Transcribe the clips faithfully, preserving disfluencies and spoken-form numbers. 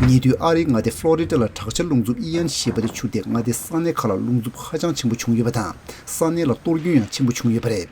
ཉེ་དུས་ཨ་རིའི་མངའ་སྡེ་ཕློ་རི་ཌ་ལ་དྲག་ཆར་རླུང་འཚུབ་ཨི་ཡན་ཞེས་པ་དེ་འཕྱུར་ཏེ་མངའ་སྡེའི་ས་གནས་ཁག་ལ་རླུང་འཚུབ་ཧ་ཅང་ཆེན་པོ་བྱུང་ཡོད་པ་དང་། ས་གནས་ལ་གཏོར་སྐྱོན་ཡང་ཆེན་པོ་བྱུང་ཡོད་པ་རེད།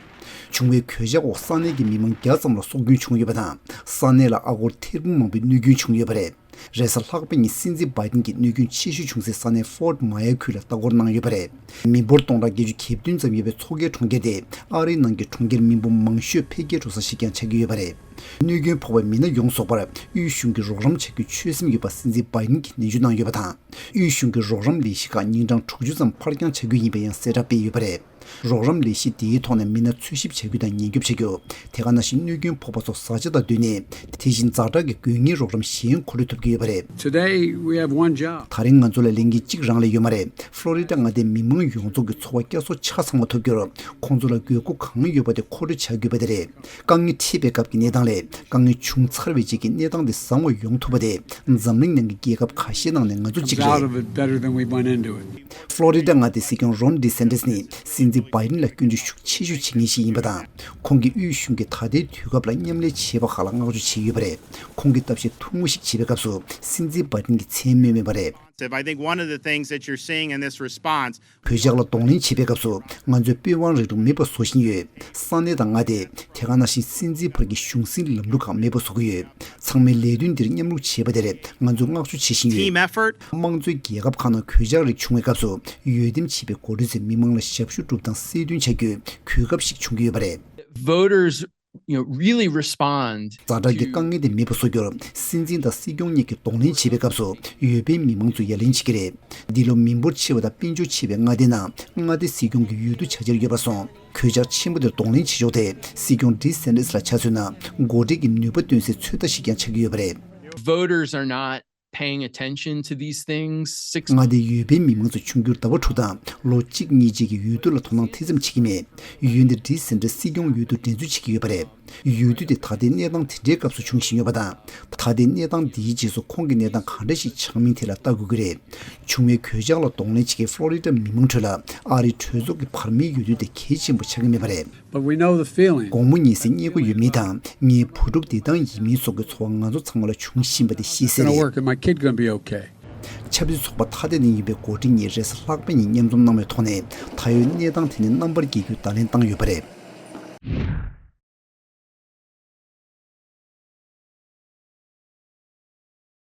བྱུང་བའི་གོད་ཆག་འོག་ས་གནས་ཀྱི་མི་མང་བརྒྱ་ཙམ་ལ་སྲོག་སྐྱོན་བྱུང་ཡོད་པ་དང་། ས་གནས་ལ་ཨ་སྒོར་ཐེར་འབུམ་མང་པོའི་གནོད་སྐྱོན་བྱུང་ཡོད་པ་རེད། རེས་གཟའ་ལྷག་པའི་ཉིན་སྲིད་འཛིན་བྷའི་ཌེན་གྱིས་གནོད་སྐྱོན་ཆེ་ཤོས་བྱུང་སའི་ས་གནས་ཕོར་ཌི་མ་ཡ་ཁུལ་ལ་ལྟ་སྐོར་གནང་ཡོད་པ་རེད། མི་འབོར་སྟོང་ཕྲག་བརྒྱད་ཅུ་གྱ་བདུན་ཙམ་ཡོད་པའི་མཚོ་ཁའི་གྲོང་ཁྱེར་དེ་ཨ་རིའི་ནང་གི་གྲོང་ཁྱེར་མི་འབོར་མང་ཤོས་འཕེལ་རྒྱས་འགྲོ་ས་ཞིག་ཀྱང་ཆགས་ཀྱི་ཡོད་པ་རེད། གནོད་སྐྱོན་ཕོག་པའི་མི་སྣ་ཡོངས་རྫོགས་པར་དབུས་གཞུང་གིས་རོགས་རམ་བྱ་རྒྱུའི་ཆོད་སེམས་ཡོད་པ་སྲིད་འཛིན་བྷའི་ཌེན་གྱིས་ནན་བརྗོད་གནང་ཡོད་པ་དང་། དབུས་གཞུང་གི་རོགས་རམ་ལས་གཞི་ཁག་ཉིན་གྲངས་དྲུག་ཅུ་ཙམ་ཕར་འགྱངས་བྱ་རྒྱུ་ཡིན་པའི་ཡང་གསལ་བསྒྲགས་སྤེལ་ཡོད་པ་རེད། རོགས་རམ་ལས་གཞི་དེའི་ཐོག་ནས་མི་སྣ་འཚོལ་ཞིབ་བྱ་རྒྱུ་དང་ཉེན་སྐྱོབ་བྱ་རྒྱུ། དེ་ག་ནང་བཞིན་གནོད་སྐྱོན་ཕོག་པ་སོགས་བཟའ་བཅའ་དང་སྡོད་གནས། དེ་བཞིན་ཛ་དྲག་གི་དགོས་ངེས་རོགས་རམ་གཞན་མཁོ་སྤྲོད་ཐུབ་ཀྱི་ཡོད་པ་རེད། Today, we have one job. ད་རིང་ང་ཚོ་ལ་ལས་འགན་གཅིག་རང་ལས་ཡོད་མ་རེད། ཕློ་རི་ཌ་མངའ་སྡེའི་མི་མང་ཡོངས་རྫོགས་ཀྱི་འཚོ་བ་བསྐྱར་གསོ་ཆ་ཚང་བ་ཐུབ་རྒྱུར། ཁོང་ཚོ་ལ་དགོས་མཁོ་གང་ཡོད་པ་དེ་མཁོ་སྤྲོད་བྱ་དགོས་པ་དེ་རེད། དཀའ་ངལ་འཕྲད་པའི་སྐབས་ཀྱི་གནས་སྟངས་ལས། དཀའ་ངལ་བྱུང་ཚར་བའི་རྗེས་ཀྱི་གནས་སྟངས་དེ་བཟང་བ་ཡོང་ཐུབ་པ་དེ། འཛམ་གླིང་ནང་གི་རྒྱལ་ཁབ་ཁ་ཤས་ནང་ནས་ང་ཚོ་གཅིག་རེད། Out of it better than we went into it. ཕློ་རི་ཌ་མངའ་སྡེའི་སྲིད་སྐྱོང་རོན་ཌི་སན་ཏི་སི་ནི་སྲིད་འཛིན་བྷའི་ཌེན་ལ་སྐྱོན་བརྗོད་ཤུགས་ཆེ་ཤོས་བྱེད་མཁན་ཞིག་ཡིན་པ་དང་། ཁོང་གིས་དབུས་གཞུང་གིས་ད་ལྟའི་དུས་སྐབས་ལ་མཉམ་ལས་བྱས་པ་ཁག་ལ་བསྔགས་བརྗོད་བྱས་ཡོད་པ་རེད། ཁོང་གིས་ལྟ་བཤལ་ཐུང་ངུ་ཞིག་བྱེད་པའི་སྐབས་སུ་སྲིད་འཛིན་བྷའི་ཌེན་གྱིས་མཚན་སྨོས་མེད་པ་རེད། I think one of the things that you're seeing in this response གོད་ཆག་ལ་གདོང་ལེན་བྱེད་པའི་སྐབས་སུ་ང་ཚོས་པོད་དབང་རིང་ལུགས་མེད་པ་བཟོ་བཞིན་ཡོད། ས་གནས་དང་མངའ་སྡེ། དེ་ག་ནང་བཞིན་སྲིད་འཛིན་བར་གྱི་གཞུང་སྲིད་ལམ་ལུགས་ཁག་མེད་པ་བཟོ་གི་ཡོད། ཚང་མས་ལས་དོན་འདིར་མཉམ་རུབ་བྱས་པ་དེར་ང་ཚོས་བསྔགས་བརྗོད་བྱེད་བཞིན་ཡོད། Team effort. དམངས་གཙོའི་རྒྱལ་ཁབ་ཁག་ནང་གོད་ཆག་རིགས་བྱུང་བའི་སྐབས་སུ་འོས་འདེམས་བྱས་པའི་འགོ་ཁྲིད་ཚོས་མི་མང་ལ་ཞབས་ཞུ་སྒྲུབ་སྟངས་གསལ་སྟོན་བྱ་རྒྱུའི་གོ་སྐབས་ཤིག་བྱུང་གི་ཡོད་པ་རེད། Voters, you know, really respond. ཛ་དྲག་གི་དཀའ་ངལ་དེ་མེད་པ་བཟོ་རྒྱུར་སྲིད་འཛིན་དང་སྲིད་སྐྱོང་གཉིས་ཀྱིས་གདོང་ལེན་བྱེད་པའི་སྐབས་སུ་འོས་འཕེན་མི་མང་ཚོས་ཡ་ལན་བྱེད་ཀྱི་རེད། འདི་ལོ་མི་འབོར་ཆེ་བ་དང་དཔལ་འབྱོར་ཆེ་བའི་མངའ་སྡེ་ནང་མངའ་སྡེ་སྲིད་སྐྱོང་གི་འོས་བསྡུ་བྱ་འཆར་ཡོད་པར་སོང་། གོད་ཆག་ཆེན་པོ་དེར་གདོང་ལེན་བྱེད་ཕྱོགས་དེ་སྲིད་སྐྱོང་ཌི་སན་ཏི་སི་ལ་ཆ་མཚོན་ན་འགོ་ཁྲིད་ཀྱི་ནུས་པ་བཏོན་སའི་ཚོད་ལྟ་ཞིག་ཀྱང་ཆགས་ཀྱི་ཡོད་པ་རེད། Voters are not paying attention to these things. Six མངའ་སྡེའི་འོས་འཕེན་མི་མང་ཚོ་ཆུང་འགྱུར་ཟླ་བ་དྲུག་དང་ལོ་གཅིག་གཉིས་རྗེས་ཀྱི་འོས་བསྡུ་ལ་དོ་སྣང་དེ་ཙམ་བྱེད་ཀྱི་མེད། འོན་ཏེ་ཌི་སན་ཏི་སི་སྲིད་སྐྱོང་འོས་བསྡུར་འགྲན་རྩོད་བྱེད་ཀྱི་ཡོད་པ་རེད། འོས་བསྡུ་དེ་ད་ལྟའི་གནས་སྟངས་དེ་འདྲའི་སྐབས་སུ་འབྱུང་བཞིན་ཡོད་པ་དང་། ད་ལྟའི་གནས་སྟངས་འདིའི་རྗེས་སུ་ཁོང་གི་གནས་སྟངས་ག་འདྲ་ཞིག་ཆགས་མིན་དེ་ལ་ལྟ་དགོས་ཀྱི་རེད། བྱུང་བའི་གོད་ཆག་ལ་གདོང་ལེན་བྱེད་མཁན་ཕློ་རི་ཌ་མི་མང་ཁྲོད་ལ་ཨ་རིའི་གྲོས་ཚོགས་ཀྱི་བར་མའི་འོས་བསྡུ་དེ་གལ་ཆེན་པོ་ཆགས་ཀྱི་མེད་པ་རེད། But we know the feeling. དགོང་མོ་ཉལ་སའི་གཉེར་སྒོ་ཡོད་མིན་དང་ངའི་བུ་ཕྲུག་བདེ་ཐང་ཡིན་མིན་སོགས་ཀྱི་ཚོར་བ་ང་ཚོ་ཚང་མ་ལ་འབྱུང་བཞིན་པ་དེ་ཤེས་གསལ་Gonna རེད། Work and my kid gonna be okay. ཆབ་སྲིད་ཚོགས་པ་ཐ་དད་ནས་ཡིན་པའི་འགོ་ཁྲིད་གཉིས་རེས་གཟའ་ལྷག་པའི་ཉིན་མཉམ་འཛོམས་གནང་བའི་ཐོག་ནས་ད་ཡོད་གནས་སྟངས་དེ་ནི་རྣམ་པར་རྒྱལ་རྒྱུའི་བརྡ་ལན་བཏང་ཡོད་པ་རེད།